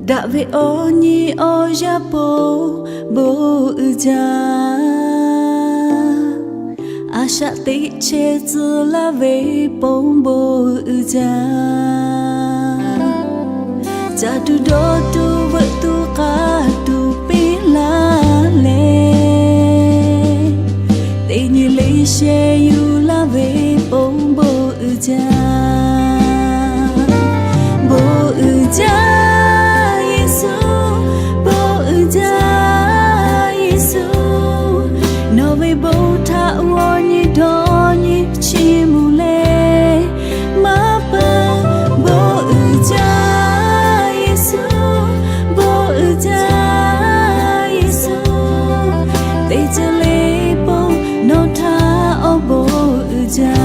Daꞈ ve awˬ nyi awˬ yaˇ po bon uiˍ jaˇ. A shaꞈ teꞈ chehˇ tcuh laˇ ve pon bon uiˍ jaˇ. Caˇ tuˬ dawˇ tuˬ veuꞈ tuˬ k'aˇ tuˬ piˇ laˇ leh, teˇ nyi le sheh yuˬ laˇ ve pon bon uiˍ jaˇ. Bon uiˍ jaˇ Yeˍsuˆ, bon uiˍ jaˇ Yeˍsuˆ. Nawˬ ve bon htaꞈ g'aw nyi dawˇ nyi chiˇ mvuh leh maˇ peuˬ. Bon uiˍ jaˇ Yeˍsuˆ, bon uiˍ jaˇ Yeˍsuˆ. Teˇ ceuˬ le pon nawˬ htaꞈ awˬ bon uiˍ jaˇ.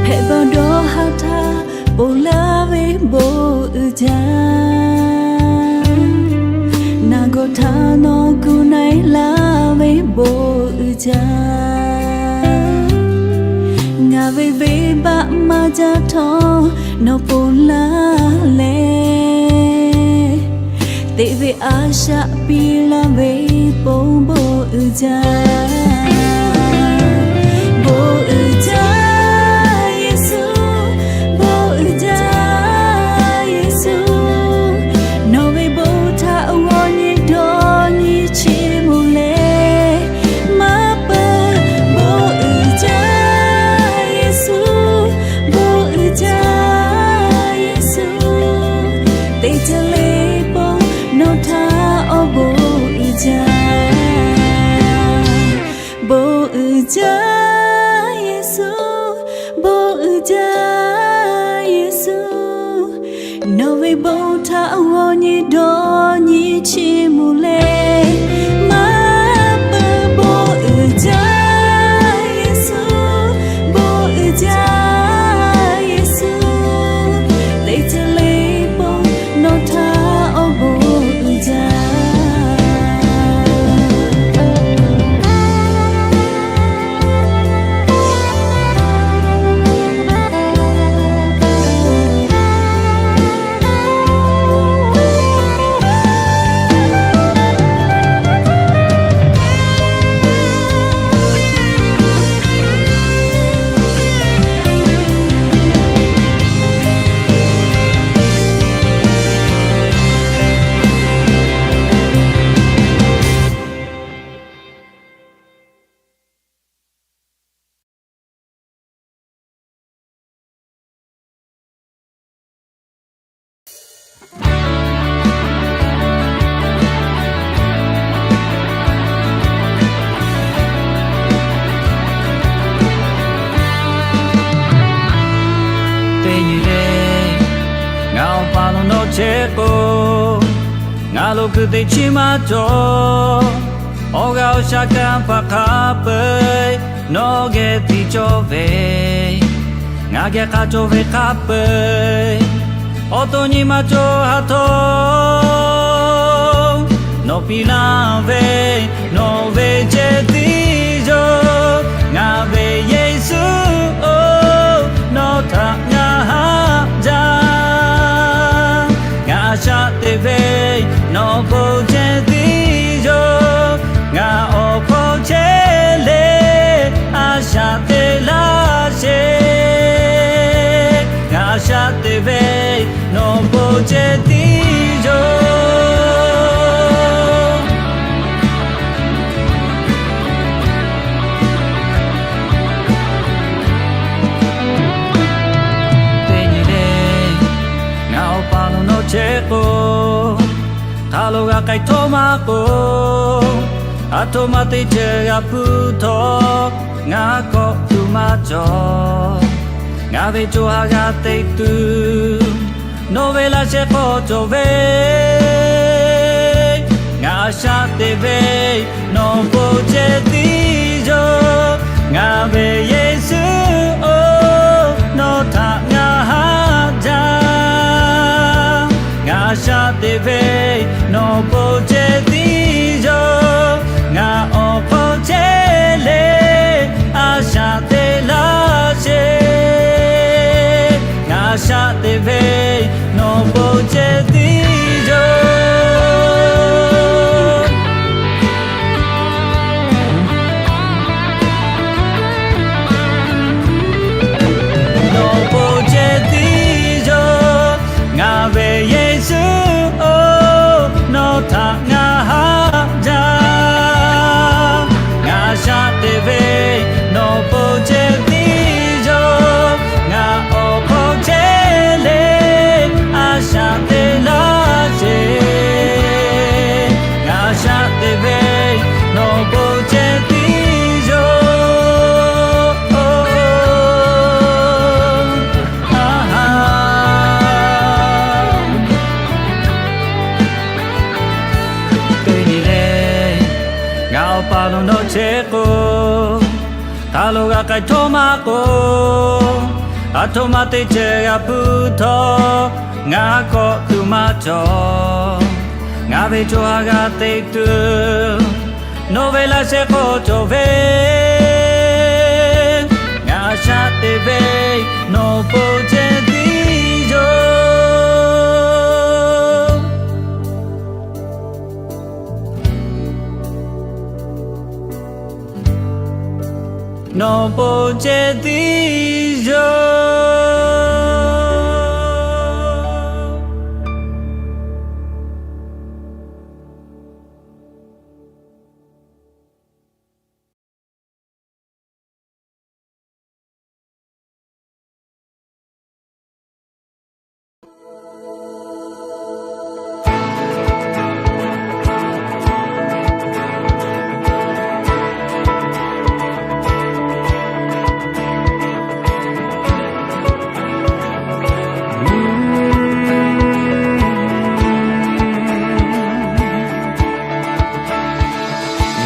Hpehꞈ bawˬ dawˇ ha htaˇ ponˬ laˇ ve bon uiˍ jaˇ. Naˬ gawˬ htaꞈ nawˬ gu na-e laˇ ve bon uiˍ jaˇ. Ngaˬ ve venˇbaˆ maˇ jaˇ htawˇ nawˬ ponˬ laˇ leh, teꞈ ve a shaꞈ piˇ laˇ ve pon bon uiˍ jaˇ. Bon uiˍ jaˇ Yeˍsuˆ, bon uiˍ jaˇ Yeˍsuˆ. Nawˬ ve bon htaꞈ g'aw nyi dawˇ nyi chiˇ mvuh leh maˇ peuˬ. Bon uiˍ jaˇ Yeˍsuˆ, bon uiˍ jaˇ Yeˍsuˆ. Teˇ ceuˬ le pon nawˬ htaꞈ awˬ bon uiˍ jaˇ. Bon uiˍ jaˇ Yeˍsuˆ, bon uiˍ jaˇ Yeˍsuˆ. Nawˬ ve bon htaꞈ g'aw nyi dawˇ nyi chiˇ mvuh leh maˇ peuˬ. Bon uiˍ jaˇ Yeˍsuˆ, bon uiˍ jaˇ Yeˍsuˆ. Teˇ ceuˬ le pon nawˬ htaꞈ awˬ bon uiˍ jaˇ. Teˇ nyi le, ngaˬ awˬ paˍ lo nawˬ chehˇ k'o, ngaˬ lo kuiˬ teꞈ chiˉ maˇ cawˬ. Awˬ g'aˇ awˬ shaˍ kanˇ paˍ hk'a peu-eˬ nawˬ geh tiꞈ cawˇ ve, ngaˬ geh hk'a cawˬ ve hk'a peu-eˬ awˬ to nyi ma cawˬ ha htawˇ, nawˬ piˇ laˇ ve nawˬ ve ceh tiˉ yoˬ. Ngaˬ ve Yeˍsuˆ oˬ, nawˬ htaꞈ ngaˬ haꞈ jaˇ. Ngaˬ a shaꞈ teꞈ ve nawˬ bon ceh tiˉ yoˬ. Ngaˬ awˬ hk'aw chehˇ leh a shaꞈ teꞈ laˇ sheˍ. Ngaˬ a shaꞈ teꞈ ve nawˬ bon ceh tiˉ yoˬ. Teˇ nyi le, ngaˬ awˬ paˍ lo nawˬ chehˇ k'o, hk'a lo g'a k'ai htawˇ maˇ k'o, a htoꞈ ma teˇ ceuˬ g'a hpuˇ htawˇ, ngaˬ kawˆ tuˬ maˇ cawˬ. Ngaˬ ve co ha g'a teꞈ tuˬ, nawˬ Nawˬ ve laˇ shehˍ hpaw cawˬ ve, ngaˬ a shaꞈ teꞈ ve, nawˬ po ceh tiˉ yoˬ. Ngaˬ ve Yeˍsuˆ-oˬ, nawˬ htaꞈ ngaˬ haꞈ jaˇ. Ngaˬ a shaꞈ teꞈ ve, nawˬ po ceh tiˉ yoˬ. Ngaˬ awˬ hk'aw chehˇ le, a shaꞈ teꞈ laˇ sheˍ. Ngaˬ a shaꞈ teꞈ ve, nawˬ po ceh tiˉ yoˬ. Nawˬ po ceh tiˉ yoˬ. Ngaˬ ve Yeˍsuˆ-oˬ, nawˬ htaꞈ ngaˬ haꞈ jaˇ. Ngaˬ a shaꞈ teꞈ ve, nawˬ po ceh tiˉ yoˬ. Ngaˬ awˬ hk'aw chehˇ le, a shaꞈ teꞈ laˇ sheˍ. Ngaˬ a shaꞈ teꞈ ve, nawˬ po ceh tiˉ yoˬ. Teˇ nyi le, ngaˬ Awˬ pa nawˬ nawˬ chehˇ k'o, hk'a lo g'a k'ai htawˇ maˇ k'o, a htoꞈ ma teˇ ceuˬ g'a hpuˇ htawˇ, ngaˬ kawˆ tuˬ maˇ cawˬ. Ngaˬ ve co ha g'a teꞈ tuˬ, nawˬ ve laˇ shehˍ hk'aw cawˬ ve, ngaˬ a shaꞈ teꞈ ve, nawˬ po ceh tiˉ yoˬ. Nawˬ po ceh tiˉ yoˬ.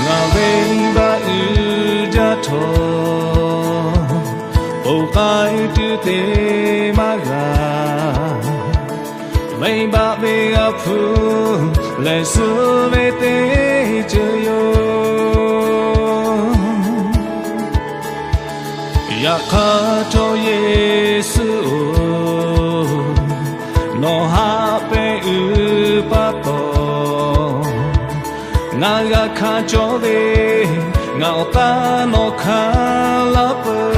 Ngaˬ venˇbaˆ uiˍ jaˇ htawˇ, ponˬ k'ai tuˬ te maˇ g'a. Venˇbaˆ ve g'a hpuˇ lehˬ, suh ve teˇ ceuˬ yoˬ. Yaꞈ hk'aˇ htawˇ Yeˍsuˆ-oˬ, nawˬ haꞈ pehnˇ uiˍ pa taw, ngaˬ g'a hkanˍ cawˇ ve, ngaˬ awˬ k'aˉ nawˬ hkanˍ laˇ peuˬ.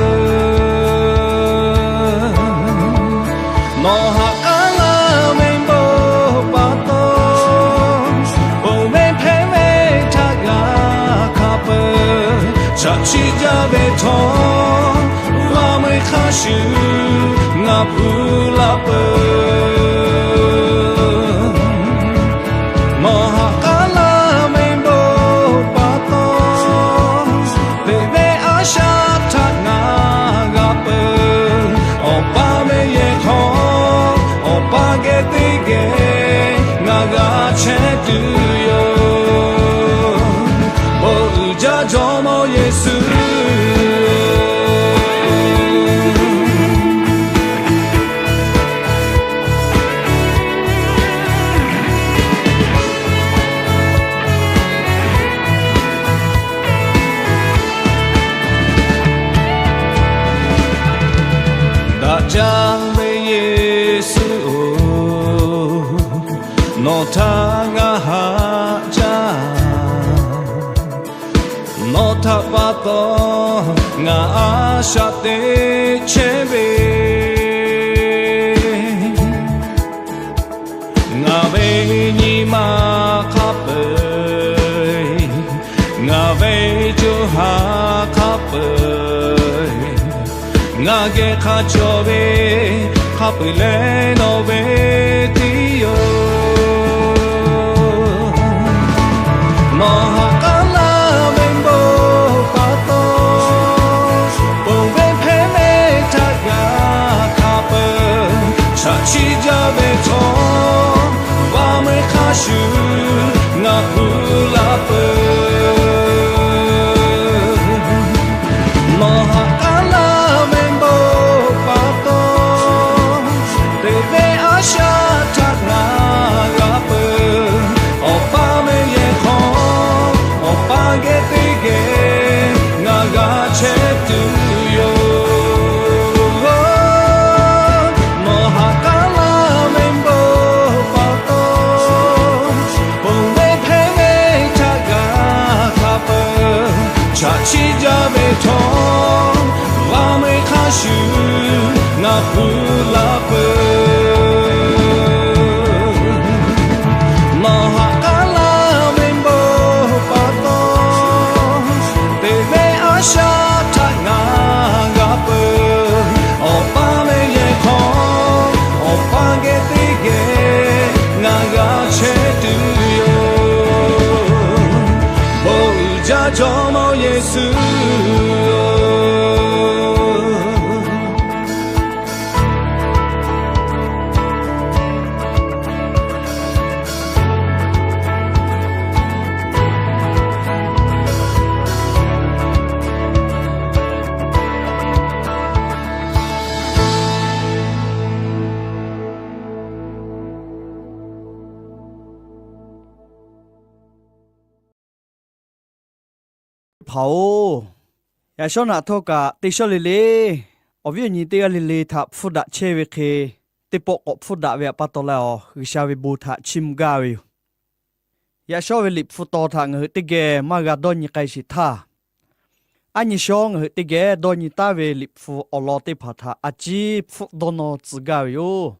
Nawˬ haꞈ k'aˉ laˇ ve bon pa taw, ponˬ ve hpehˇ ve htaꞈ g'a hkanˍ peuˬ. Chaꞈ chiˆ jaˇ ve htawˇ, g'a mui hk'a shuˍ ngaˬ hpu laˇ peuˬ. Nawˬ haꞈ k'aˉ laˇ ve bon pa taw, teꞈ ve a shaꞈ htaꞈ ngaˬ g'a peuˬ. Awˬ pa ve yehˬ hk'aw, Awˬ pa geh teˇ geh ngaˬ g'a chehˇ tuˬ yoˬ. Bon uiˍ jaˇ Jawˇmawˇ Yeˍsuˆ. Daꞈ jaˇ ve Yeˍsuˆ-oˬ, nawˬ htaꞈ ngaˬ haꞈ jaˇ. Nawˬ htaꞈ pa taw ngaˬ a shaꞈ teꞈ chehˇ ve, ngaˬ ve nyi ma hk'a peu-eˬ, ngaˬ ve co ha hk'a peu-eˬ, ngaˬ geh hk'a cawˬ ve hk'a peu-eˬ lehˬ nawˬ ve tiˉ yoˬ. Nawˬ haꞈ k'aˉ laˇ ve bon pa taw, ponˬ ve hpehˇ ve htaꞈ g'a hkanˍ peuˬ. Chaꞈ chiˆ jaˇ ve htawˇ, geh teˇ geh ngaˬ g'a chehˇ tuˬ yoˬ. Bon uiˍ jaˇ Jawˇmawˇ Yeˍsuˆ-oˬ. Teˇ hpaˍ-oˬ, yaꞈ shawˉ naꞈ htawˇ kaꞈ teˇ shawˉ le le awˬ viˉ awˬ nyi teˇ g'aˇ le le htaꞈ hpfuhˇ daꞈ chehˇ ve hk'e, teˇ pawˆ k'awꞈ hpfuhˇ daꞈ ve pa taw leh, G'uiˬsha ve bon htaꞈ chiˇ mvuh gaˇ ve yoˬ. Yaꞈ shawˉ ve Liꞈ hpu taw htaꞈ ngaˬ hui teˇ geh maˇ g'a dawˇ nyi k'ai sheˍ htaˇ, aˉ nyi shawˉ ngaˬ hui teˇ geh dawˇ nyi taˉ ve Liꞈ hpu awˬ lawn teˇ hpaˍ htaꞈ a ciˉ hpfuhˆ dawˇ nawˇ tcuh gaˇ ve yoˬ.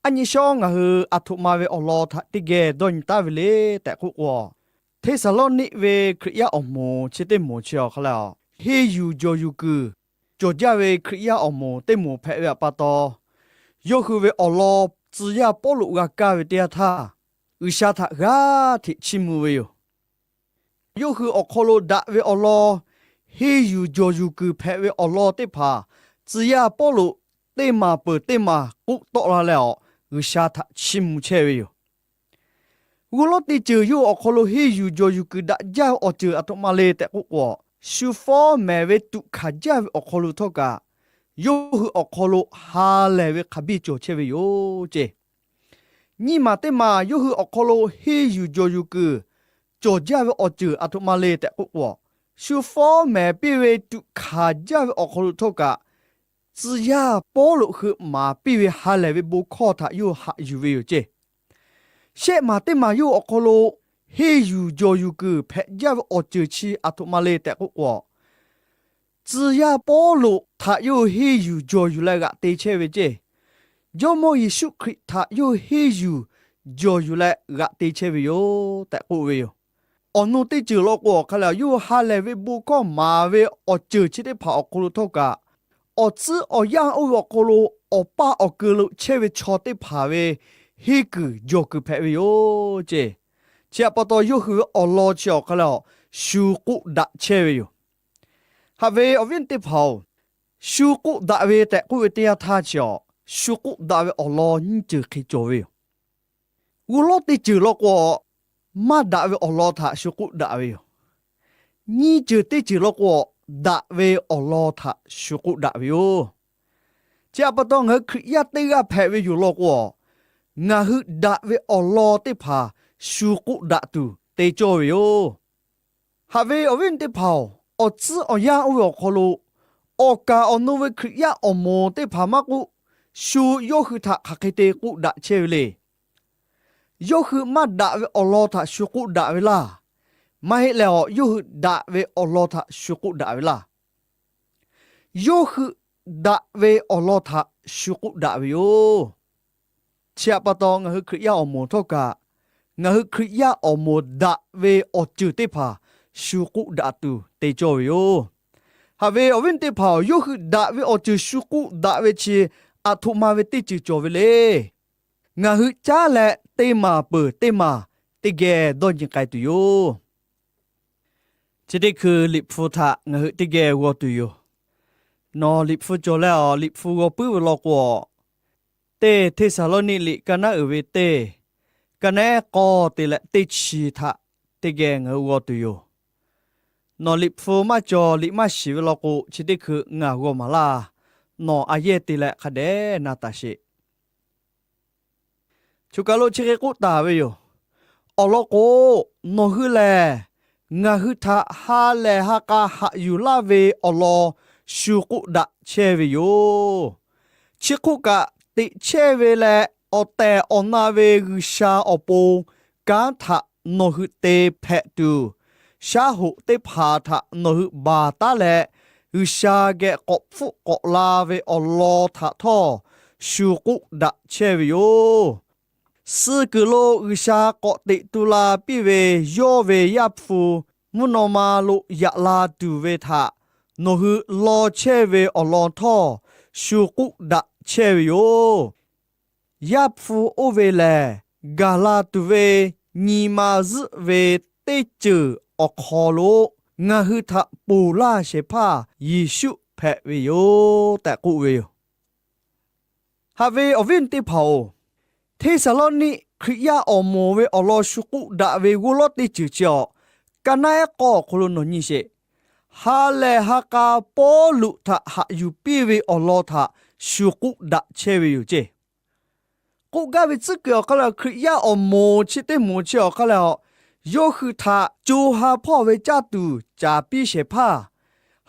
Aˉ nyi shawˉ ngaˬ hui aˬ htoꞈ ma ve awˬ lawn htaꞈ teˇ geh dawˇ nyi taˉ ve le tehꞈ k'oˆ k'o, Hteˇsaˍlawˇniˆ ve Hkriꞈ yaˇ awˬ moˍ chi teˇ moˍ chi awˬ hk'aw leh, henˇ yuˬ jawˬ yuˬ kuiˬ cawˬ jaˇ ve Hkriꞈ yaˇ awˬ moˍ teˇ moˍ hpehꞈ ve pa taw, yawˇ hui ve awˬ lawn tcuh yaˇ Pawˇluꞈ g'a kaˇ ve teˇ yanˇ htaˇ, G'uiˬsha htaꞈ g'aˇ hteꞈ chiˇ mvuh ve yoˬ. Yawˇ hui awˬ hk'aw lo daꞈ ve awˬ lawn, henˇ yuˬ jawˬ yuˬ kuiˬ hpehꞈ ve awˬ lawn teˇ hpaˍ, tcuh yaˇ Pawˇluꞈ teˇ maˬ peuˬ teˇ maˬ k'oˆ tawˆ la leh, G'uiˬsha htaꞈ chiˇ mvuh chehˇ ve yoˬ. G'uˇ lawˉ teˇ ceuˬ yawˇ hui awˬ hk'aw lo henˇ yuˬ jawˬ yuˬ kuiˬ daꞈ jaˇ ve awˬ ceuˬ aˬ htoꞈ ma le tehꞈ k'oˆ k'o, shu fawˉ mehˍ ve tuꞈ hkanˍ jaˇ ve awˬ hk'aw lo htawˇ kaꞈ, yawˇ hui awˬ hk'aw lo ha lehˬ ve hk'a biˇ cawˬ chehˇ ve yoˬ ceˇ. Nyiˇ maˬ teˇ maˬ yawˇ hui awˬ hk'aw lo henˇ yuˬ jawˬ yuˬ kuiˬ cawˬ jaˇ ve awˬ ceuˬ aˬ htoꞈ ma le tehꞈ k'oˆ k'o, shu fawˉ mehˍ piˇ ve tuꞈ hkanˍ jaˇ ve awˬ hk'aw lo htawˇ kaꞈ, tcuh yaˇ Pawˇluꞈ hui maˍ piˇ ve ha lehˬ ve bon hkawˇ htaꞈ yawˇ hui haꞈ yuˬ ve yoˬ ceˇ. Shehˆ maˬ teˇ maˬ yawˇ hui awˬ hk'aw lo henˇ yuˬ jawˬ yuˬ kuiˬ hpehꞈ jaˇ ve awˬ ceuˬ chi aˬ htoꞈ ma le tehꞈ k'oˆ k'o, tcuh yaˇ Pawˇluꞈ htaꞈ yawˇ hui henˇ yuˬ jawˬ yuˬ leh g'aꞈ te chehˇ ve ceˇ. Jawˇmawˇ Yeˍsuˆ Hkriꞈ htaꞈ yawˇ hui henˇ yuˬ jawˬ yuˬ leh g'aꞈ te chehˇ ve yoˬ tehꞈ k'oˆ ve yoˬ. Awˬ nu teˇ ceuˬ law k'o, awˬ hk'a leh yawˇ hui ha lehˬ ve bon hkawˇ maˍ ve awˬ ceuˬ chi teˇ hpaˍ awˬ hk'aw lo htawˇ kaꞈ, awˬ tcuhˉ awˬ yanˇ oˇ ve awˬ hk'aw lo awˬ paˇ awˬ keu lo chehˇ ve chaw teˇ hpaˍ ve henˇ kuiˬ jawˬ kuiˬ hpehꞈ ve yoˬ ceˇ. Chi htaꞈ pa taw, yawˇ hui ve awˬ lawn chi awˬ hk'a leh shu k'oˆ daꞈ chehˇ ve yoˬ. Haꞈ ve awˬ viˉ teˇ hpaˍ-oˬ, shu k'oˆ daꞈ ve tehꞈ k'oˆ ve teˇ yanˇ htaˇ chi awˬ, shu k'oˆ daꞈ ve awˬ lawn nyiˇ ceuˬ hk'e cawˬ ve yoˬ. G'uˇ lawˉ teˇ ceuˬ law k'o, maˇ daꞈ ve awˬ lawn htaꞈ shu k'oˆ daꞈ ve yoˬ. Nyiˇ ceuˬ teˇ ceuˬ law k'o, daꞈ ve awˬ lawn htaꞈ shu k'oˆ daꞈ ve yoˬ. Chi htaꞈ pa taw, ngaˬ hui Hkriꞈ yaˇ teˇ g'aˇ hpehꞈ ve yoˬ law k'o, ngaˬ hui daꞈ ve awˬ lawn teˇ hpaˍ shu k'oˆ daꞈ tuˬ te cawˇ ve yoˬ. Haꞈ ve awˬ viˉ teˇ hpaˍ-oˬ, awˬ tcuhˉ awˬ yanˇ oˇ ve awˬ hk'aw lo, awˬ kaˍ awˬ nu ve Hkriꞈ yaˇ awˬ moˍ teˇ hpaˍ maˇ k'oˆ, shu yawˇ hui htaꞈ hk'aˬ hk'e te k'oˆ daꞈ chehˇ ve le. Yawˇ hui maˇ daꞈ ve awˬ lawn htaꞈ shu k'oˆ daꞈ ve laˇ. Maˇ heˆ leh, awˬ yawˇ hui daꞈ ve awˬ lawn htaꞈ shu k'oˆ daꞈ ve laˇ. Yawˇ hui daꞈ ve awˬ lawn htaꞈ shu k'oˆ daꞈ ve yoˬ. Chi htaꞈ pa taw, ngaˬ hui Hkriꞈ yaˇ awˬ moˍ htawˇ kaꞈ, ngaˬ hui Hkriꞈ yaˇ awˬ moˍ daꞈ ve awˬ ceuˬ teˇ hpaˍ shu k'oˆ daꞈ tuˬ te cawˇ ve yoˬ. Haꞈ ve awˬ viˉ teˇ hpaˍ-oˬ, yawˇ hui daꞈ ve awˬ ceuˬ shu k'oˆ daꞈ ve chi aˬ htoꞈ ma ve teˇ ceuˬ cawˬ ve le. Ngaˬ hui caˉ leh teˇ maˬ peuˬ teˇ maˬ teˇ geh dawˇ nyi k'ai tuˬ yoˬ. Chi teˇ hkui Liꞈ hpu htaꞈ ngaˬ hui teˇ geh g'aw tuˬ yoˬ. Nawˬ Liꞈ hpu cawˬ leh, awˬ Liꞈ hpu g'aw puiˉ ve law k'o, teˇ Hteˇsaˍlawˇniˆ liꞈ ka naˉ uiˍ ve teˇ, ka naˉ k'awˇ te leh teˇ chi htaꞈ teˇ geh ngaˬ hui g'aw tuˬ yoˬ. Nawˬ Liꞈ hpu maˇ cawˬ, liꞈ maˇ shiˍ ve law k'o, chi teˇ hkui ngaˬ g'aw maˍ laˇ. Nawˬ a yehˇ te leh hk'a dehꞈ na taˍ sheˍ. Choˬ kaˬ lo chi hk'e k'oˆ taˍ ve yoˬ. Awˬ lawn k'o, nawˬ hui lehˬ ngaˬ hui htaꞈ ha lehˬ ha k'a haꞈ yuˬ laˇ ve awˬ lawn shu k'oˆ daꞈ chehˇ ve yoˬ. Chi hk'oˆ kaꞈ, teꞈ chehˇ ve leh awˬ tehˬ awˬ na ve G'uiˬsha awˬ pon kanˉ htaꞈ nawˬ hui te hpehꞈ tuˬ, shaˉ hoꞈ teˇ hpaˍ htaꞈ nawˬ hui baˬ taˉ leh, G'uiˬsha geh k'awꞈ hpfuhˆ k'awꞈ la ve awˬ lawn htaꞈ htawˇ shu k'oˆ daꞈ chehˇ ve yoˬ. Suh kuiˬ lo G'uiˬsha k'awꞈ teꞈ tu la piˇ ve yawˇ ve Yaˇ hpu mvuhˇ naw ma lo yaꞈ la tuˬ ve htaꞈ nawˬ hui law chehˇ ve awˬ lawn htawˇ shu k'oˆ daꞈ chehˇ ve yoˬ. Yaˇ hpu oˇ ve lehˬ, gaˬ la tuˬ ve nyi ma zuhˆ ve teˇ ceuˬ awˬ hk'aw lo ngaˬ hui htaꞈ ponˬ laˇ shehˍ hpaˇ Yeˍsuˆ hpehꞈ ve yoˬ tehꞈ k'oˆ ve yoˬ. Haꞈ ve awˬ viˉ awˬ nyi teˇ hpaˍ-oˬ, Hteˇsaˍlawˇniˆ Hkriꞈ yaˇ awˬ moˍ ve awˬ lawn shu k'oˆ daꞈ ve g'oˇ lawˉ teˇ ceuˬ chi awˬ, ka naˉ ehˉ k'awˇ awˬ hk'aw lo nawˬ nyi sheˍ. Ha lehˬ ha k'a Pawˇluꞈ htaꞈ haꞈ yuˬ piˇ ve awˬ lawn htaꞈ shu k'oˆ daꞈ chehˇ ve yoˬ ceˇ. K'oˆ gaˇ ve tcuhˉ kuiˬ awˬ hk'aˇ lehˬ, Hkriꞈ yaˇ awˬ moˍ chi teˇ moˍ chi awˬ hk'aˇ lehˬ, yawˇ hui htaꞈ co ha hpawˇ ve caˇ tuˬ caˍ piˇ shehˍ hpaˇ,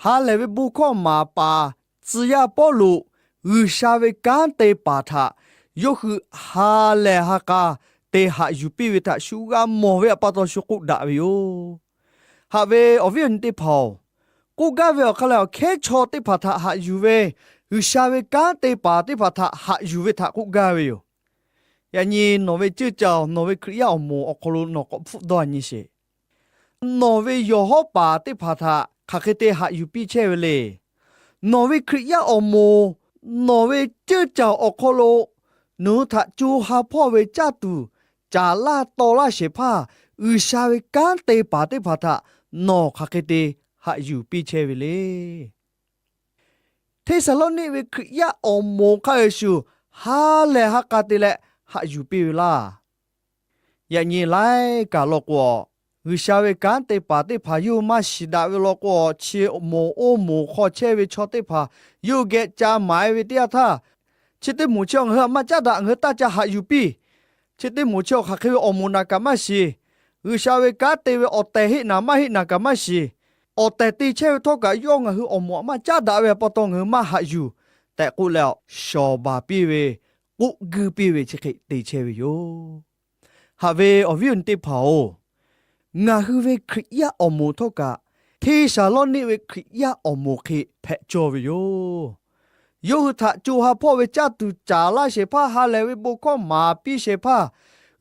ha lehˬ ve bon hkawˇ maˍ paˍ tcuh yaˇ Pawˇluꞈ G'uiˬsha ve kanˉ te paˍ htaꞈ yawˇ hui ha lehˬ ha k'a te haꞈ yuˬ piˇ ve htaꞈ shu g'a mawˬ ve awˬ pa taw shu k'oˆ daꞈ ve yoˬ. Haꞈ ve awˬ viˉ awˬ nyi teˇ hpaˍ-oˬ, k'oˆ gaˇ ve awˬ hk'aˇ lehˬ, awˬ hkehˉ chaw teˇ hpaˍ htaꞈ haꞈ yuˬ ve, G'uiˬsha ve kanˉ te paˍ teˇ hpaˍ htaꞈ haꞈ yuˬ ve htaꞈ k'oˆ gaˇ ve yoˬ. Yaꞈ nyi nawˬ ve ceuˇ caˬ nawˬ ve Hkriꞈ yaˇ awˬ moˍ awˬ hk'aw lo nawˬ k'awꞈ hpfuhˆ dawˇ nyi sheˍ. Nawˬ ve yawˬ hawˉ paˍ teˇ hpaˍ htaꞈ hk'aˬ hk'e te haꞈ yuˬ piˇ chehˇ ve le. Nawˬ ve Hkriꞈ yaˇ awˬ moˍ, nawˬ ve ceuˇ caˬ awˬ hk'aw lo nawˬ hui htaꞈ co ha hpawˇ ve caˇ tuˬ caˍ laˇ taw laˇ shehˍ hpaˇ, G'uiˬsha ve kanˉ te paˍ teˇ hpaˍ htaꞈ nawˬ hk'aˬ hk'e te haꞈ yuˬ piˇ chehˇ ve le. Hteˇsaˍlawˇniˆ ve Hkriꞈ yaˇ awˬ moˍ hk'a shuˍ shuˍ, ha lehˬ ha k'a te leh haꞈ yuˬ piˇ ve laˇ. Yaꞈ nyi laiˉ kaꞈ law k'o, G'uiˬsha ve kanˉ te paˍ teˇ hpaˍ yawˇ hui maˇ shiˍ daꞈ ve law k'o, chi moˍ oˇ moˍ hk'aw chehˇ ve chaw teˇ hpaˍ yawˇ hui geh ca maˍ e ve teˇ yanˇ htaˇ, chi teˇ moˍ chi ngaˬ hui a maˇ caˉ daꞈ, ngaˬ hui taˇ ca haꞈ yuˬ piˇ. Chi teˇ moˍ chi awˬ hk'aˬ hk'e ve awˬ moˍ naˍ kaꞈ maˇ shiˍ. G'uiˬsha ve kanˉ te ve awˬ tehˬ heˆ naˍ maˇ heˆ naˍ kaꞈ maˇ shiˍ. Awˬ tehˬ te chehˇ ve htawˇ kaꞈ yawˇ ngaˬ hui awˬ moˍ a maˇ caˉ daꞈ ve awˬ pa taw ngaˬ hui maˇ haꞈ yuˬ tehꞈ k'oˆ leh, shawˍ baˬ piˇ ve, k'oˆ guiˇ piˇ ve chi hk'e te chehˇ ve yoˬ. Haꞈ ve awˬ viˉ awˬ nyi teˇ hpaˍ-oˬ, ngaˬ hui ve Hkriꞈ yaˇ awˬ moˍ htawˇ kaꞈ Hteˇsaˍlawˇniˆ ve Hkriꞈ yaˇ awˬ moˍ hk'e hpehꞈ cawˇ ve yoˬ. Yawˇ hui htaꞈ co ha hpawˇ ve caˇ tuˬ caˍ laˇ shehˍ hpaˇ, ha lehˬ ve bon hkawˇ maˍ piˇ shehˍ hpaˇ,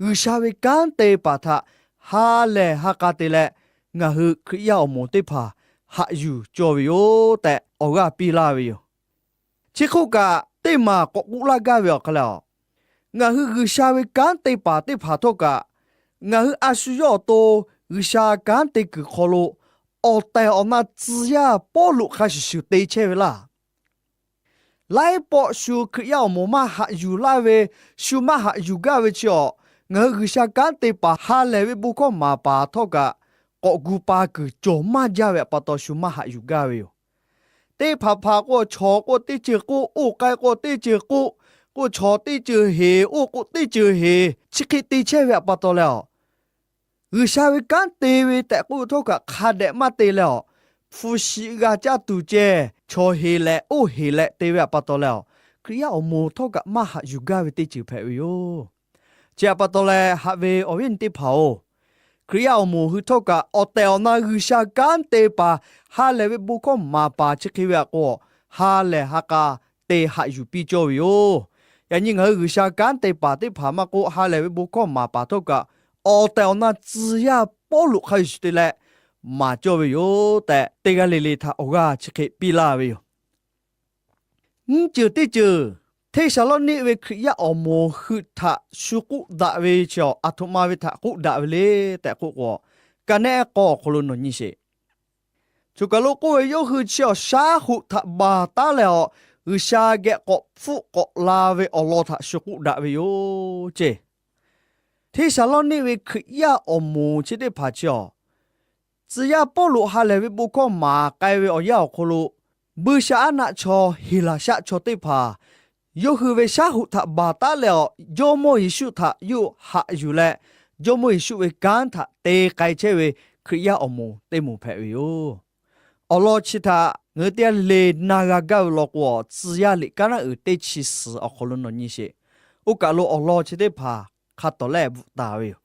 G'uiˬsha ve kanˉ te paˍ htaꞈ ha lehˬ ha k'a te leh, ngaˬ hui Hkriꞈ yaˇ awˬ moˍ teˇ hpaˍ haꞈ yuˬ cawˇ ve yoˬ tehꞈ awˬ g'aˇ piˇ laˇ ve yoˬ. Chi hk'oˆ kaꞈ, teˇ maˬ k'awꞈ k'oˆ laˇ gaˇ ve awˬ hk'aˇ lehˬ, ngaˬ hui G'uiˬsha ve kanˉ te paˍ teˇ hpaˍ htawˇ kaꞈ, ngaˬ hui a shu yawˇ awˬ to G'uiˬsha kanˉ te kuiˬ hk'aw lo awˬ tehˬ awˬ na tcuh yaˇ Pawˇluꞈ hk'a shuˍ shuˍ te chehˇ ve laˇ. Laiˉ pawˆ shu Hkriꞈ yaˇ awˬ moˍ maˇ haꞈ yuˬ laˇ ve, shu maˇ haꞈ yuˬ gaˇ ve chi awˬ, ngaˬ hui G'uiˬsha kanˉ te paˍ ha lehˬ ve bon hkawˇ maˍ paˍ htawˇ kaꞈ, k'awꞈ gu pa kuiˬ cawˬ maˇ jaˇ ve awˬ pa taw shu maˇ haꞈ yuˬ gaˇ ve yoˬ. Teˇ hpaˍ hpaˍ k'o, chaw k'o teˇ ceuˬ k'oˆ, oˇ k'ai k'o teˇ ceuˬ k'oˆ, k'o chaw teˇ ceuˬ heˍ, oˇ k'o teˇ ceuˬ heˍ, chi hk'e te chehˇ ve awˬ pa taw leh awˬ, G'uiˬsha ve kanˉ te ve tehꞈ k'oˆ ve htawˇ kaꞈ hk'a dehꞈ maˇ te leh awˬ, hpu shi g'a caˇ tuˬ ceh, chaw heˍ leh oˇ heˍ leh te ve awˬ pa taw leh awˬ, Hkriꞈ yaˇ awˬ moˍ htawˇ kaꞈ maˇ haꞈ yuˬ gaˇ ve teˇ ceuˬ hpehꞈ ve yoˬ. Chi awˬ pa taw leh, haꞈ ve awˬ viˉ awˬ nyi teˇ hpaˍ-oˬ, Hkriꞈ yaˇ awˬ moˍ hui htawˇ kaꞈ awˬ tehˬ awˬ na G'uiˬsha kanˉ te paˍ, ha lehˬ ve bon hkawˇ maˍ paˍ chi hk'e ve htaꞈ k'o, ha lehˬ ha k'a te haꞈ yuˬ piˇ cawˇ ve yoˬ. Yaꞈ nyi ngaˬ hui G'uiˬsha kanˉ te paˍ teˇ hpaˍ maˇ k'oˆ, ha lehˬ ve bon hkawˇ maˍ paˍ htawˇ kaꞈ awˬ tehˬ awˬ na tcuh yaˇ Pawˇluꞈ hk'a shuˍ shuˍ te leh maˍ cawˇ ve yoˬ tehꞈ, teˇ g'aˇ le le htaꞈ awˬ g'aˇ chi hk'e piˇ laˇ ve yoˬ. Nyiˇ ceuˬ teˇ ceuˬ, Hteˇsaˍlawˇniˆ ve Hkriꞈ yaˇ awˬ moˍ hui htaꞈ shu k'oˆ daꞈ ve chi awˬ, aˬ htoꞈ ma ve htaꞈ k'oˆ daꞈ ve le tehꞈ k'oˆ k'o, ka nehˉ k'awˇ awˬ hk'aw lo nawˬ nyi sheˍ. Choˬ kaˬ lo k'oˆ ve, yawˇ hui chi awˬ shaˉ hoꞈ htaꞈ baˬ taˉ leh awˬ, G'uiˬsha geh k'awꞈ hpfuhˆ k'awꞈ la ve awˬ lawn htaꞈ shu k'oˆ daꞈ ve yoˬ ceˇ. Hteˇsaˍlawˇniˆ ve Hkriꞈ yaˇ awˬ moˍ chi teˇ hpaˍ chi awˬ, tcuh yaˇ Pawˇluꞈ ha lehˬ ve bon hkawˇ maˍ k'ai ve awˬ yanˇ awˬ hk'aw lo, buiˇshaˆaˉnaˆ chaw Heˍlaˍsaˆ chaw teˇ hpaˍ yawˇ hui ve shaˉ hoꞈ htaꞈ baˬ taˉ leh awˬ, Jawˇmawˇ Yeˍsuˆ htaꞈ yawˇ haꞈ yuˬ leh, Jawˇmawˇ Yeˍsuˆ ve kanˉ htaꞈ te k'ai chehˇ ve Hkriꞈ yaˇ awˬ moˍ teˇ moˍ hpehꞈ ve yoˬ. Awˬ lawn chi htaꞈ ngaˬ hui teˇ g'aˇ le le na g'a gaˇ ve law k'o, Tcuh yaˇ liꞈ kaˉ naˉ uiˍ teˇ chi suhˍ awˬ hk'aw lo nawˬ nyi sheˍ. Oˇ kaˬ lo awˬ lawn chi teˇ hpaˍ hk'a tawˍ lehˆ bvuhꞈ taˍ ve yoˬ.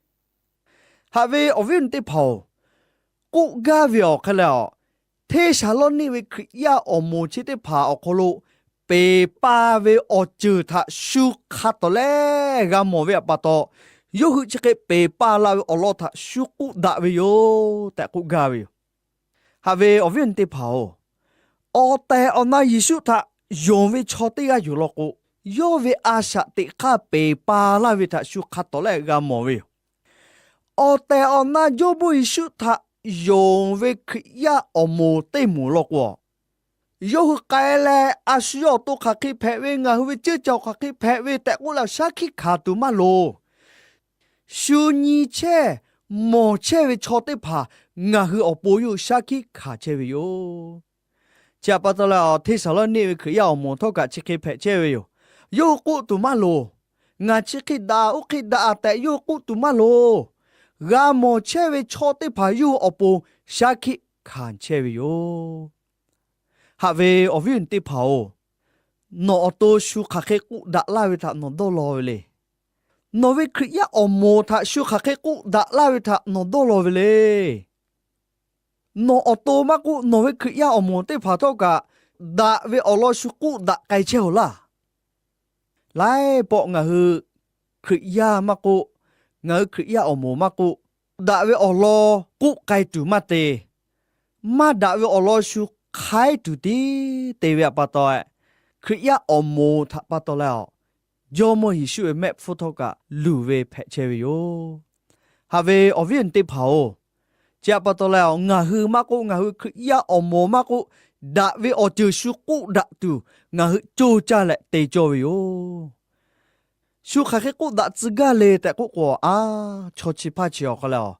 Haꞈ ve awˬ viˉ awˬ nyi teˇ hpaˍ-oˬ, k'oˆ gaˇ ve awˬ hk'aˇ leh awˬ, Hteˇsaˍlawˇniˆ ve Hkriꞈ yaˇ awˬ moˍ chi teˇ hpaˍ awˬ hk'aw lo peˬ paˇ ve awˬ ceuˬ htaꞈ shu hk'a tawˍ lehˆ g'a mawˬ ve awˬ pa taw, yawˇ hui chi hk'e peˬ paˇ la ve awˬ lawn htaꞈ shu k'oˆ daꞈ ve yoˬ tehꞈ k'oˆ gaˇ ve yoˬ. Haꞈ ve awˬ viˉ awˬ nyi teˇ hpaˍ-oˬ, awˬ tehˬ awˬ na Yeˍsuˆ htaꞈ yonˍ ve chaw teˇ g'aˇ yoˬ law k'o, yawˇ ve a shaꞈ teꞈ hk'aˇ peˬ pa laˇ ve htaꞈ shu hk'a tawˍ leh g'a mawˬ ve yoˬ. Awˬ tehˬ awˬ na Jawˇmawˇ Yeˍsuˆ htaꞈ yonˍ ve Hkriꞈ yaˇ awˬ moˍ teˇ moˍ law k'o, yawˇ hui k'ai leh a shu yawˇ awˬ to hk'aˬ hk'e hpehꞈ ve, ngaˬ hui ve ceuˇ caˬ hk'aˬ hk'e hpehꞈ ve tehꞈ k'oˆ leh shaˉ hkiˆ hkanˍ tuˬ maˇ loˍ. Shu nyi chehˇ mawˬ chehˇ ve chaw teˇ hpaˍ ngaˬ hui awˬ pon yawˇ hui shaˉ hkiˆ hkanˍ chehˇ ve yoˬ. Chi htaꞈ pa taw leh, Hteˇsaˍlawˇniˆ ve Hkriꞈ yaˇ awˬ moˍ htawˇ kaꞈ chi hk'e hpehꞈ chehˇ ve yoˬ. Yawˇ hui k'oˆ tuˬ maˇ loˍ. Ngaˬ chi hk'e daꞈ, oˇ hk'e daꞈ tehꞈ yawˇ hui k'oˆ tuˬ maˇ loˍ. G'a mawˬ chehˇ ve chaw teˇ hpaˍ yawˇ hui awˬ pon shaˉ hkiˆ hkanˍ chehˇ ve yoˬ. Haꞈ ve awˬ viˉ awˬ nyi teˇ hpaˍ-oˬ, nawˬ awˬ to shu hk'aˬ hk'e k'oˆ daꞈ laˇ ve htaꞈ nawˬ dawˇ law ve le. Nawˬ ve Hkriꞈ yaˇ awˬ moˍ htaꞈ shu hk'aˬ hk'e k'oˆ daꞈ laˇ ve htaꞈ nawˬ dawˇ law ve le. Nawˬ awˬ to maˇ k'oˆ, nawˬ ve Hkriꞈ yaˇ awˬ moˍ teˇ hpaˍ htawˇ kaꞈ, daꞈ ve awˬ lawn shu k'oˆ daꞈ k'ai chehˇ-oˬ laˇ. Laiˉ pawˆ ngaˬ hui Hkriꞈ yaˇ maˇ k'oˆ, ngaˬ hui Hkriꞈ yaˇ awˬ moˍ maˇ k'oˆ, daꞈ ve awˬ lawn k'oˆ k'ai tuˬ maˇ te. Maˇ daꞈ ve awˬ lawn shu hk'aiˉ tuˬ tiˉ te ve htaꞈ pa taw, Hkriꞈ yaˇ awˬ moˍ htaꞈ pa taw leh, Jawˇmawˇ Yeˍsuˆ ve mehˆ hpfuhˇ htawˇ kaꞈ luˬ ve hpehꞈ chehˇ ve yoˬ. Haꞈ ve awˬ viˉ awˬ nyi teˇ hpaˍ-oˬ, chi htaꞈ pa taw leh, ngaˬ hui maˇ k'oˆ, ngaˬ hui Hkriꞈ yaˇ awˬ moˍ maˇ k'oˆ, daꞈ ve awˬ ceuˬ shu k'oˆ daꞈ tuˬ ngaˬ hui coˇ caˇ leh te cawˇ ve yoˬ. Shu hk'aˬ hk'e k'oˆ daꞈ tcuh gaˇ le tehꞈ k'oˆ k'o, a, chaw chi hpaˇ chi awˬ hk'aw leh,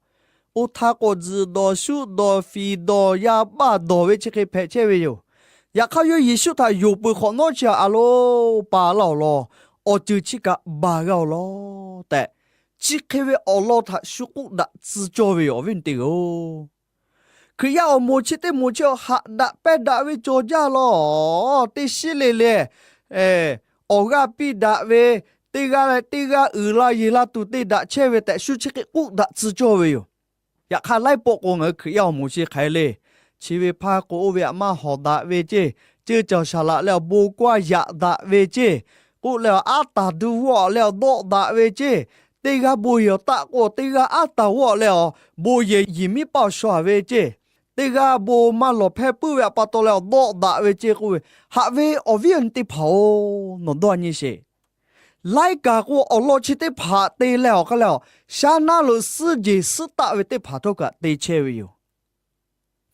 oˇ htaˇ k'o tzuhꞈ dawˬ shuˆ dawˬ fiˍ dawˬ yaˇ baˇ dawˬ ve chi hk'e hpehꞈ chehˇ ve yoˬ. Yaꞈ hk'aˇ yawˇ Yeˍsuˆ htaꞈ yonˍ peuˬ hk'awꞈ nawˉ chi a loˉ pa laˇ awˬ lawn, awˬ ceuˬ chi kaꞈ baˬ g'a awˬ lawn tehꞈ, chi hk'e ve awˬ lawn htaꞈ shu k'oˆ daꞈ tcuh cawˇ ve yoˬ, awˬ viˉ awˬ nyi teˇ hpaˍ-oˬ. Hkriꞈ yaˇ awˬ moˍ chi teˇ moˍ chi haꞈ daꞈ pehnˇ daꞈ ve cawˬ jaˇ law. Teˇ shiˉ le le, awˬ g'aˇ piˇ daꞈ ve, teˇ g'aˇ leh teˇ g'aˇ uiˍ la yeˬ la tuˬ te daꞈ chehˇ ve tehꞈ shu chi hk'e k'oˆ daꞈ tcuh cawˇ ve yoˬ. Yaꞈ hk'aˇ laiˉ pawˆ k'o ngaˬ hui Hkriꞈ yaˇ awˬ moˍ chi hk'aˬ hk'e le, chi ve hpaˇ k'o oˇ ve htaꞈ maˇ hawˍ daꞈ ve ceˇ, ceuˇ caˬ shaˍ laꞈ leh awˬ bon k'oˆ-a yaꞈ daꞈ ve ceˇ, k'oˆ leh awˬ aˉ taˍ duˇ g'awˇ leh awˬ dawˆ daꞈ ve ceˇ, teˇ g'aˇ bon yehˬ awˬ taˆ k'o teˇ g'aˇ aˉ taˍ g'awˇ leh awˬ bon yehˬ yehˬ miˉ paˆ awˬ shaw-a ve ceˇ, teˇ g'aˇ bon maˇ lawˬ hpehˇ puiˉ ve htaꞈ pa taw leh awˬ dawˆ daꞈ ve ceˇ k'oˆ ve, haꞈ ve awˬ viˉ awˬ nyi teˇ hpaˍ-oˬ, nawˬ dawˇ nyi sheˍ. Laiˉ kaꞈ k'o awˬ lawn chi teˇ hpaˍ te leh awˬ hk'aˇ leh, shaˉ naˉ lo suhˉ jeˬ suhˉ taˆ ve teˇ hpaˍ htawˇ kaꞈ te chehˇ ve yoˬ.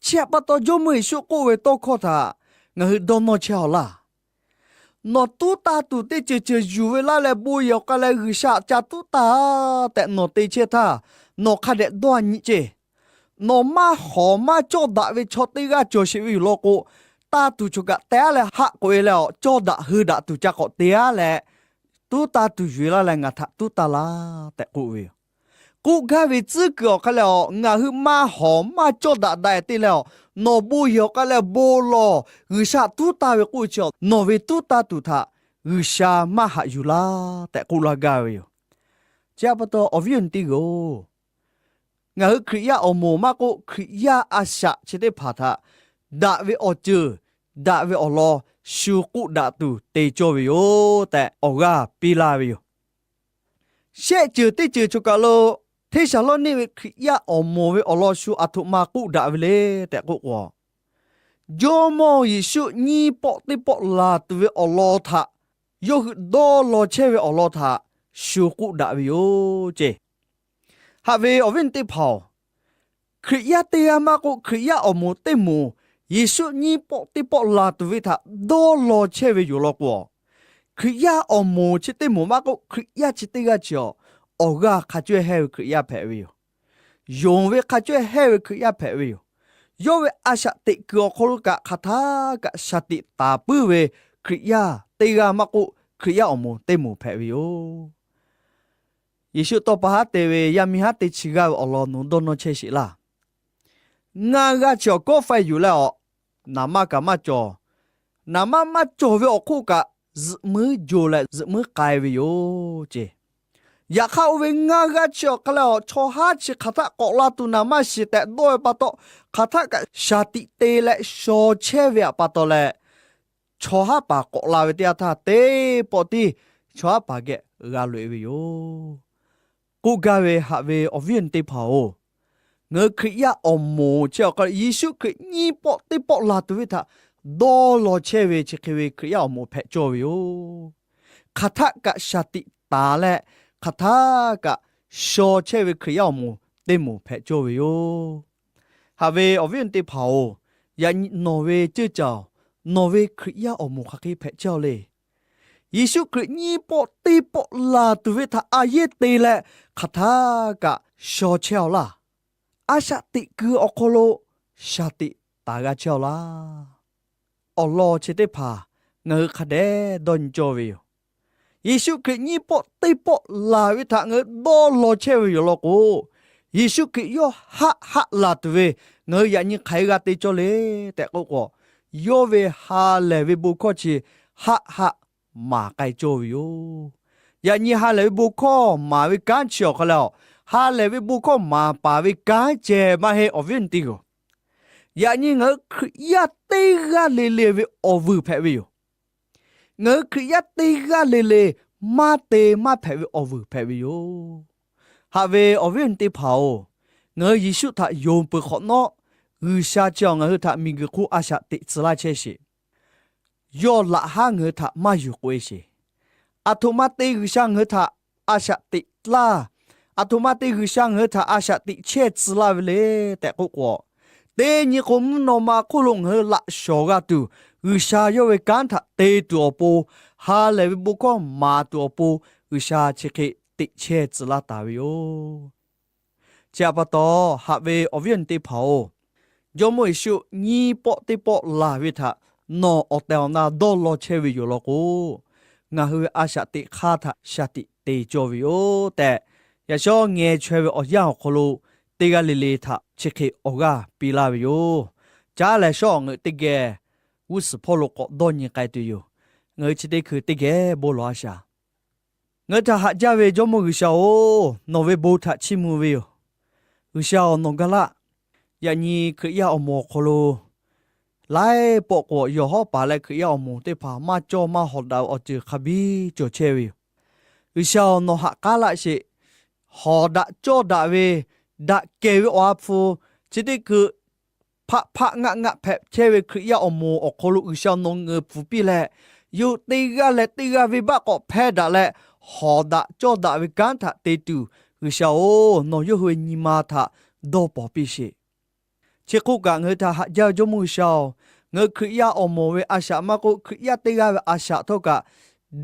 Chi htaꞈ pa taw Jawˇmawˇ Yeˍsuˆ k'oˆ ve tawˇ hkawˇ htaꞈ ngaˬ hui dawˇ nawˇ chehˇ-aw laˇ. Nawˬ tuˉ taˇ tuˬ teˇ ceuˬ ceuˬ yuˬ ve laˇ leh bon yehˬ awˬ k'ai leh G'uiˬsha htaꞈ ca tuˉ taˇ tehꞈ nawˬ te chehˇ htaˇ, nawˬ hk'a dehꞈ dawˇ-a nyi ceˇ. Nawˬ maˇ hawˍ maˇ cawˇ daꞈ ve chaw teˇ g'aˇ cawˬ sheˍ ve yoˬ law k'o, taˇ tuˬ choˬ kaꞈ te-a leh haˆ k'oꞈ-e leh awˬ cawˇ daꞈ hui daꞈ tuˬ ca k'awꞈ te-a leh, tuˉ taˇ tuˬ yuˬ-e laˇ leh ngaˬ htaꞈ tuˉ taˇ laˇ tehꞈ k'oˆ ve yoˬ. K'oˆ gaˇ ve tcuhˉ kuiˬ awˬ hk'aˇ leh, ngaˬ hui maˇ hawˍ maˇ cawˇ daꞈ daꞈ-e te leh, nawˬ bon yehˬ awˬ k'ai leh bon lawˬ G'uiˬsha tuˉ taˇ ve k'oˆ ve chi, nawˬ ve tuˉ taˇ tuˬ htaꞈ G'uiˬsha maˇ haꞈ yuˬ laˇ tehꞈ k'oˆ laˇ gaˇ ve yoˬ. Chi htaꞈ pa taw awˬ viˉ awˬ nyi teˇ g'aˇ-oˬ, ngaˬ hui Hkriꞈ yaˇ awˬ moˍ maˇ k'oˆ, Hkriꞈ yaˇ a shaꞈ chi teˇ hpaˍ htaꞈ daꞈ ve awˬ ceuˬ, daꞈ ve awˬ lawn shu k'oˆ daꞈ tuˬ te cawˇ ve yoˬ tehꞈ awˬ g'aˇ piˇ laˇ ve yoˬ. Shehˆ ceuˬ teˇ ceuˬ choˬ kaˬ lo Hteˇsaˍlawˇniˆ ve Hkriꞈ yaˇ awˬ moˍ ve awˬ lawn shu aˬ htoꞈ ma k'oˆ daꞈ ve le tehꞈ k'oˆ k'o, Jawˇmawˇ Yeˍsuˆ nyiˇ pawˆ teˇ pawˆ laˬ tuˬ ve awˬ lawn htaꞈ yawˇ hui dawˇ law chehˇ ve awˬ lawn htaꞈ shu k'oˆ daꞈ ve yoˬ ceˇ. Haꞈ ve awˬ viˉ awˬ nyi teˇ hpaˍ-oˬ, Hkriꞈ yaˇ teˇ g'aˇ maˇ k'oˆ, Hkriꞈ yaˇ awˬ moˍ teˇ moˍ Yeˍsuˆ nyiˇ pawˆ teˇ pawˆ laˬ tuˬ ve htaꞈ dawˇ law chehˇ ve yoˬ law k'o, Hkriꞈ yaˇ awˬ moˍ chi teˇ moˍ maˇ k'oˆ, Hkriꞈ yaˇ chi teˇ g'aˇ chi awˬ g'aˇ hk'a cawehˇ hehˇ ve Hkriꞈ yaˇ hpehꞈ ve yoˬ. Yonˍ ve hk'a cawehˇ hehˇ ve Hkriꞈ yaˇ hpehꞈ ve yoˬ. Yawˇ ve a shaꞈ teꞈ kuiˬ awˬ hk'aw lo kaꞈ hk'aˬ htaˇ kaꞈ shaˍ tiꞈ taˍ puiˉ ve Hkriꞈ yaˇ teˇ g'aˇ maˇ k'oˆ, Hkriꞈ yaˇ awˬ moˍ teˇ moˍ hpehꞈ ve yoˬ. Yeˍsuˆ tawˇ pa haˉ te ve yaˇ miˇ haˉ teˇ chi g'aˇ ve awˬ lawn nawˬ dawˇ nawˇ chehˇ sheˍ laˇ. Ngaˇ g'aˇ chi awˬ kawˆ faiˇ yuˬ leh awˬ, naˍ manˇ kaꞈ maˇ cawˬ. Naˍ manˇ maˇ cawˬ ve awˬ hk'oˆ kaꞈ, zuhꞈ muiˉ jo leh zuhꞈ muiˉ k'ai ve yoˬ ceˇ. Yaꞈ hk'aˇ oˇ ve ngaˇ g'aˇ chi awˬ hk'aˇ leh awˬ, chaw haˉ chi hk'aˬ htaˆ k'awꞈ la tuˬ naˍ manˇ shiˍ tehꞈ dawˇ ve pa taw, hk'aˬ htaˆ kaꞈ shaˍ tiꞈ te leh shaw chehˇ ve htaꞈ pa taw leh, chaw haˉ paˍ k'awꞈ la ve teˇ yanˇ htaˇ teˇ pawˆ tiˉ chaw haˉ paˍ geh g'a loꞈ-e ve yoˬ. K'oˆ gaˇ ve haꞈ ve awˬ viˉ awˬ nyi teˇ hpaˍ-oˬ, ngaˬ hui Hkriꞈ yaˇ awˬ moˍ chi awˬ hk'aˇ Yeˍsuˆ Hkriꞈ nyiˇ pawˆ teˇ pawˆ laˬ tuˬ ve htaꞈ dawˇ law chehˇ ve chi hk'e ve Hkriꞈ yaˇ awˬ moˍ hpehꞈ cawˇ ve yoˬ. hk'aˬ htaˆ kaꞈ shaˍ tiꞈ taˍ leh, hk'aˬ htaˆ kaꞈ shaw chehˇ ve Hkriꞈ yaˇ awˬ moˍ teˇ moˍ hpehꞈ cawˇ ve yoˬ. Haꞈ ve awˬ viˉ awˬ nyi teˇ hpaˍ-oˬ, yaꞈ nyi nawˬ ve ceuˇ caˬ-oˬ, nawˬ ve Hkriꞈ yaˇ awˬ moˍ hk'aˬ hk'e hpehꞈ chehˇ-oˆ le. Yeˍsuˆ Hkriꞈ nyiˇ pawˆ teˇ pawˆ laˬ tuˬ ve htaꞈ a yehˉ te leh, hk'aˬ htaˆ kaꞈ shaw chehˇ-aw laˇ. A shaꞈ teꞈ kuiˬ awˬ hk'aw lo shaˍ tiꞈ taˍ g'a chehˇ-aw laˇ. Awˬ lawn chi teˇ hpaˍ ngaˬ hui hk'a dehꞈ dawˇ nyi cawˇ ve yoˬ. Yeˍsuˆ Hkriꞈ nyiˇ pawˆ teˇ pawˆ laˬ ve htaꞈ ngaˬ hui dawˇ law chehˇ ve yoˬ law k'o, Yeˍsuˆ Hkriꞈ yawˇ haˆ haˆ laˬ tuˬ ve ngaˬ hui yaꞈ nyi hk'aˬ hk'e g'a te cawˇ le tehꞈ k'oˆ k'o, yawˇ ve ha lehˬ ve bon hkawˇ chi haˆ haˆ maˍ k'ai cawˇ ve yoˬ. Yaꞈ nyi ha lehˬ ve bon hkawˇ maˍ ve kanˉ chi awˬ hk'aw lo, ha lehˬ ve bon hkawˇ maˍ paˍ ve kanˉ ceh maˇ heˆ, awˬ viˉ awˬ nyi teˇ hpaˍ-oˬ. Yaꞈ nyi ngaˬ hui Hkriꞈ yaˇ teˇ g'aˇ le le ve awˬ vuiˬ hpehꞈ ve yoˬ. Ngaˬ hui Hkriꞈ yaˇ teˇ g'aˇ le le maˇ te maˇ hpehꞈ ve awˬ vuiˬ hpehꞈ ve yoˬ. Haꞈ ve awˬ viˉ awˬ nyi teˇ hpaˍ-oˬ, ngaˬ hui Yeˍsuˆ htaꞈ yonˍ peuˬ hk'awꞈ nawˉ, G'uiˬsha chi awˬ ngaˬ hui htaꞈ miˬguiˬ hk'oˆ a shaꞈ teꞈ tcuh laˇ chehˇ sheˍ. Yawˇ laꞈ haˉ ngaˬ hui htaꞈ maˇ yuˬ k'oꞈ-e sheˍ. Aˬ htoꞈ ma te G'uiˬsha ngaˬ hui htaꞈ a shaꞈ teꞈ laˇ, aˬ htoꞈ ma te G'uiˬsha ngaˬ hui htaꞈ a shaꞈ teꞈ chehˇ tcuh laˇ ve le tehꞈ k'oˆ k'o, teˇ nyi k'o mvuhˇ naw ma hk'oˆ lo ngaˬ hui laꞈ shawˍ g'a tuˬ, G'uiˬsha yawˇ ve kanˉ htaꞈ te tuˬ awˬ pon, ha lehˬ ve bon hkawˇ maˍ tuˬ awˬ pon, G'uiˬsha chi hk'e teꞈ chehˇ tcuh laˇ taˍ ve yoˬ. Chi htaꞈ pa taw, haꞈ ve awˬ viˉ awˬ nyi teˇ hpaˍ-oˬ, Jawˇmawˇ Yeˍsuˆ nyiˇ pawˆ teˇ pawˆ laˬ ve htaꞈ nawˬ awˬ tehˬ awˬ na dawˇ law chehˇ ve yoˬ law k'o, ngaˬ hui ve a shaꞈ teꞈ hk'aˇ htaꞈ shaˍ tiꞈ te cawˇ ve yoˬ tehꞈ, yaꞈ shawˉ ngeh chaweh ve awˬ yanˇ awˬ hk'aw lo teˇ g'aˇ le le htaꞈ chi hk'e awˬ g'aˇ piˇ laˇ ve yoˬ. Caˉ leh shawˉ awˬ ngeuꞈ teˇ geh g'uˇ suhˍ hpawˇ lo k'awꞈ dawˇ nyi k'ai tuˬ yoˬ. Ngaˬ hui chi teˇ hkui teˇ geh bon lawˬ a shaˍ. Ngaˬ hui htaꞈ haꞈ jaˇ ve Jawˇmawˇ G'uiˬsha-oˬ, nawˬ ve bon htaꞈ chiˇ mvuh ve yoˬ. G'uiˬsha-oˬ, nawˬ gaˇ laˆ. Yaꞈ nyi Hkriꞈ yaˇ awˬ moˍ awˬ hk'aw lo laiˉ pawˆ k'o yawˬ hawˉ paˍ leh Hkriꞈ yaˇ awˬ moˍ teˇ hpaˍ maˇ cawˇ maˇ hawˍ daꞈ ve awˬ ceuˬ hk'a biˇ cawˬ chehˇ ve yoˬ. G'uiˬsha-oˬ, nawˬ ha k'aˉ laˆ sheˍ. Hawˍ daꞈ cawˇ daꞈ ve, daꞈ kehˬ ve awˬ ha hpu, chi teˇ hkui hpaˆ hpaˆ ngaˆ ngaˆ hpehꞈ chehˇ ve Hkriꞈ yaˇ awˬ moˍ awˬ hk'aw lo G'uiˬsha nawˬ ngeuˍ pfuhˍ piˇ leh, yawˇ hui teˇ g'aˇ leh teˇ g'aˇ venˇbaˆ k'awꞈ hpehˇ daꞈ leh, hawˍ daꞈ cawˇ daꞈ ve kanˉ htaꞈ te tuˬ, G'uiˬsha-oˬ, nawˬ yawˇ hui ve nyi ma htaꞈ dawˇ pawnˍ piˇ sheˍ. Chi hk'oˆ kaꞈ, ngaˬ hui htaꞈ haꞈ jaˇ ve Jawˇmawˇ G'uiˬsha-oˬ, ngaˬ hui Hkriꞈ yaˇ awˬ moˍ ve a shaꞈ maˇ k'oˆ, Hkriꞈ yaˇ teˇ g'aˇ ve a shaꞈ htawˇ kaꞈ,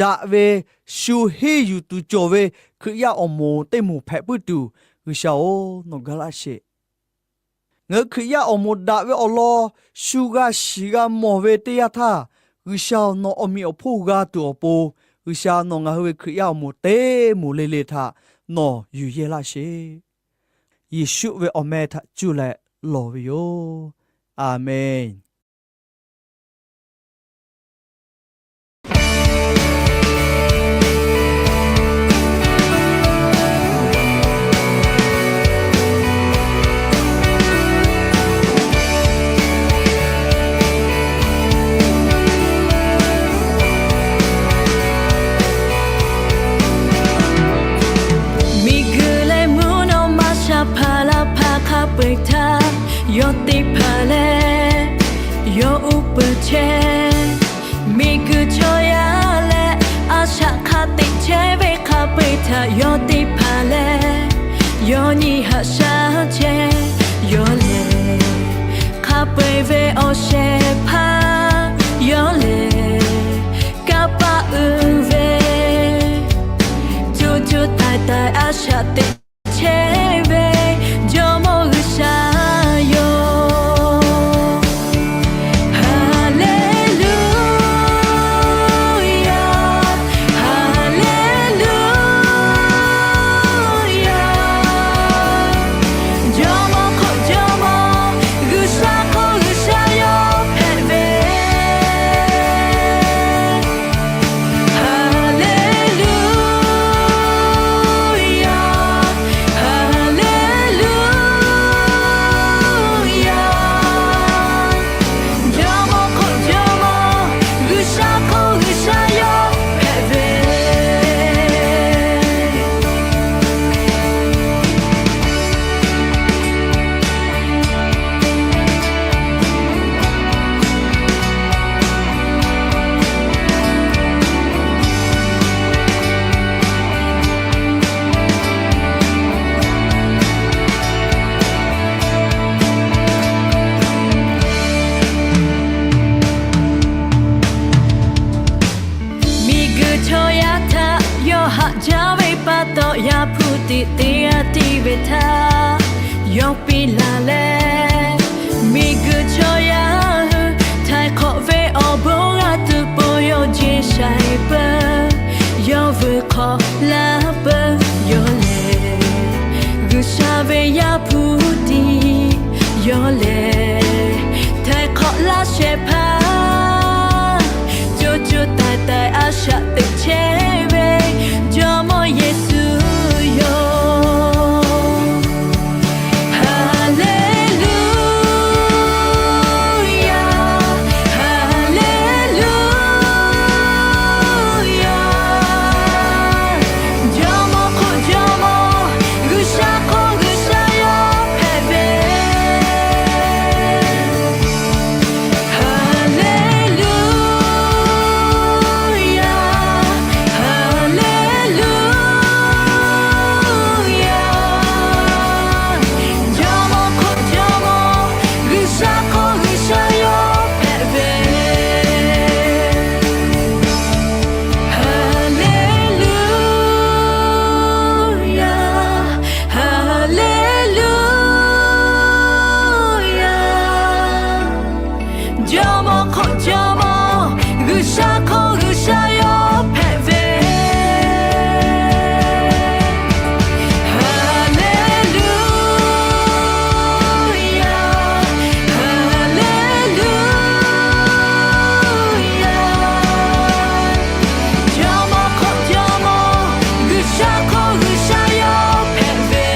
daꞈ ve shu henˇ yuˬ tuˬ cawˬ ve Hkriꞈ yaˇ awˬ moˍ teˇ moˍ hpehꞈ puiˉ tuˬ, G'uiˬsha-oˬ, nawˬ gaˇ laˆ sheˍ. Ngaˬ hui Hkriꞈ yaˇ awˬ moˍ daꞈ ve awˬ lawn shu g'a shiˍ g'a mawˬ ve teˇ yanˇ htaˇ, G'uiˬsha-oˬ, nawˬ awˬ meꞈ awˬ hponˇ g'a tuˬ awˬ pon, G'uiˬsha nawˬ ngaˬ hui ve Hkriꞈ yaˇ awˬ moˍ teˇ moˍ le le htaꞈ nawˬ yuˬ yehˇ laˇ sheˍ. Yeˍsuˆ ve awˬ meh htaꞈ cuˇ leh lawˬ ve yoˬ. Aˍmenˍ. Miˬguiˬ leh mvuhˇ naw ma shaˍ hpaˍ laˇ hpaˍ hk'a peu-eˬ htaꞈ yawˇ teˇ hpaˍ leh yawˇ uˉ peunˍ chehˇ. Miˬguiˬ chaw yaˇ leh a shaꞈ hk'a teꞈ chehˇ ve hk'a peu-eˬ htaꞈ yawˇ teˇ hpaˍ leh yawˇ nyi haꞈ shaˉ chehˇ. Yawˇ lehˬ hk'a peu-eˬ ve awˬ shehˍ hpaˇ, yawˇ lehˬ kanˇ paˆ uiˍ ve, co co taiˍ taiˍ a shaꞈ teꞈ chehˇ ve Jawˇmawˇ G'uiˬsha yoˬ. Haˍleˍluˆyaˍ, haˍleˍluˆyaˍ. Jawˇmawˇ hk'oˆ Jawˇmawˇ, G'uiˬsha hk'oˆ G'uiˬsha yawˇ hpehꞈ ve. Haˍleˍluˆyaˍ. Tawˆ yaˇ hpu tiꞈ teˇ g'aˇ tiˇ ve htaˇ, yawˇ piˇ laˬ leh, miˬguiˬ chaw yaˇ hui htaiˍ hk'awꞈ ve awˬ bon g'a tuˬ po yawˇ jeˇ shaiˍ peuˬ. Yawˇ vuiˬ hk'awꞈ laˇ peuˬ. Yawˇ lehˬ G'uiˬsha ve Yaˇ hpu tiꞈ, yawˇ lehˬ htaiˍ hk'awꞈ laˇ shehˍ hpaˇ, co co taiˍ taiˍ a shaꞈ teꞈ chehˇ ve Jawˇmawˇ Yeˍsuˆ yoˬ. Haˍleˍluˆyaˍ, haˍleˍluˆyaˍ. Jawˇmawˇ hk'oˆ Jawˇmawˇ, G'uiˬsha hk'oˆ G'uiˬsha yawˇ hpehꞈ ve. Haˍleˍluˆyaˍ, haˍleˍluˆyaˍ. Jawˇmawˇ hk'oˆ Jawˇmawˇ, G'uiˬsha hk'oˆ G'uiˬsha yawˇ hpehꞈ ve. Haˍleˍluˆyaˍ, haˍleˍluˆyaˍ. Jawˇmawˇ hk'oˆ Jawˇmawˇ, G'uiˬsha hk'oˆ G'uiˬsha yawˇ hpehꞈ ve. Haˍleˍluˆyaˍ, haˍleˍluˆyaˍ. Jawˇmawˇ hk'oˆ Jawˇmawˇ, G'uiˬsha hk'oˆ G'uiˬsha yawˇ hpehꞈ ve.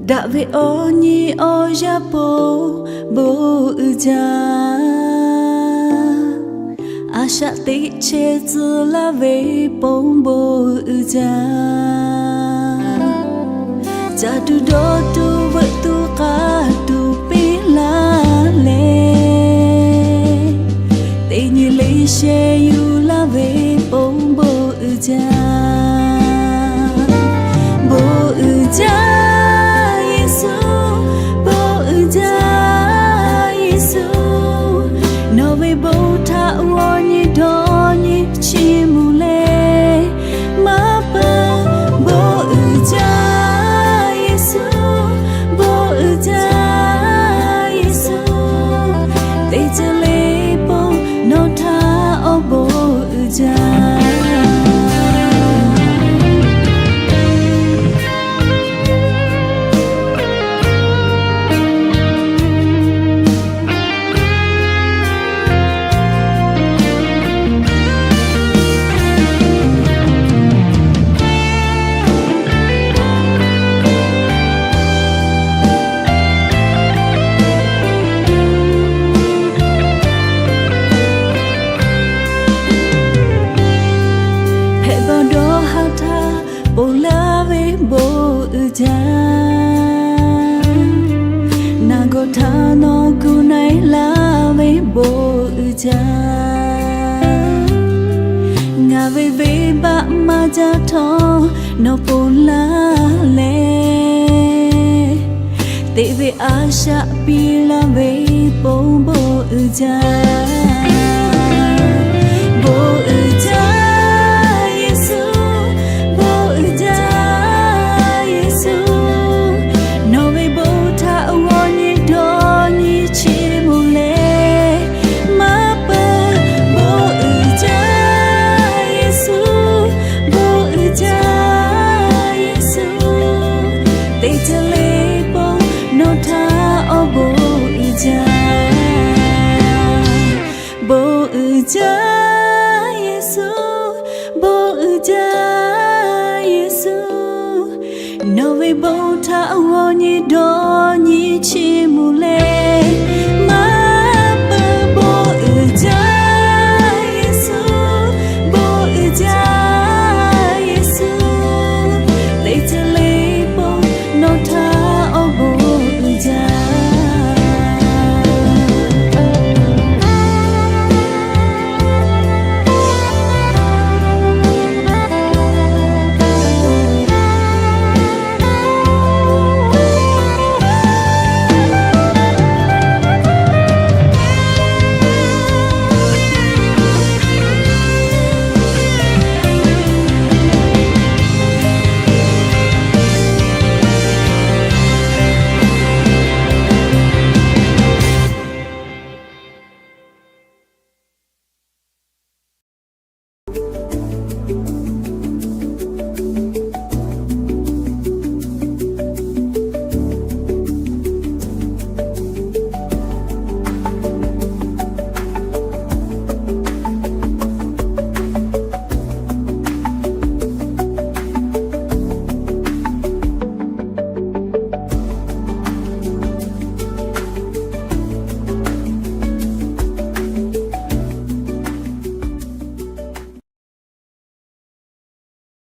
Daꞈ ve awˬ nyi awˬ yaˇ ponˬ bon uiˍ jaˇ. A shaꞈ teꞈ chehˇ tcuh laˇ ve ponˬ bon uiˍ jaˇ. Caˇ tuˬ dawˇ tuˬ veuꞈ tuˬ k'aˇ tuˬ piˇ laˇ leh, teˇ nyi le sheh yuˬ laˇ ve ponˬ bon uiˍ jaˇ. Bon uiˍ jaˇ Yeˍsuˆ, bon uiˍ jaˇ Yeˍsuˆ. Nawˬ ve bon htaꞈ g'aw nyi dawˇ nyi chiˇ mvuh leh maˇ peuˬ. Bon uiˍ jaˇ Yeˍsuˆ, bon uiˍ jaˇ Yeˍsuˆ. Teˇ ceuˬ le ponˬ nawˬ htaꞈ awˬ bon uiˍ jaˇ. Hpehꞈ bawˬ dawˇ ha htaˇ ponˬ laˇ ve bon uiˍ jaˇ. Naˬ gawˬ htaˇ nawˬ gu na-e laˇ ve bon uiˍ jaˇ. Ngaˬ ve venˇbaˆ maˇ jaˇ htawˇ nawˬ ponˬ laˇ leh, teˇ ve a shaꞈ piˇ laˇ ve ponˬ bon uiˍ jaˇ. Bon uiˍ jaˇ Yeˍsuˆ, bon uiˍ jaˇ Yeˍsuˆ. Nawˬ ve bon htaꞈ g'aw nyi dawˇ nyi chiˇ mvuh leh maˇ peuˬ. Bon uiˍ jaˇ Yeˍsuˆ, bon uiˍ jaˇ Jaˇ Yeˍsuˆ, bon uiˍ jaˇ Yeˍsuˆ, nawˬ ve bon htaꞈ g'aw nyi dawˇ nyi chi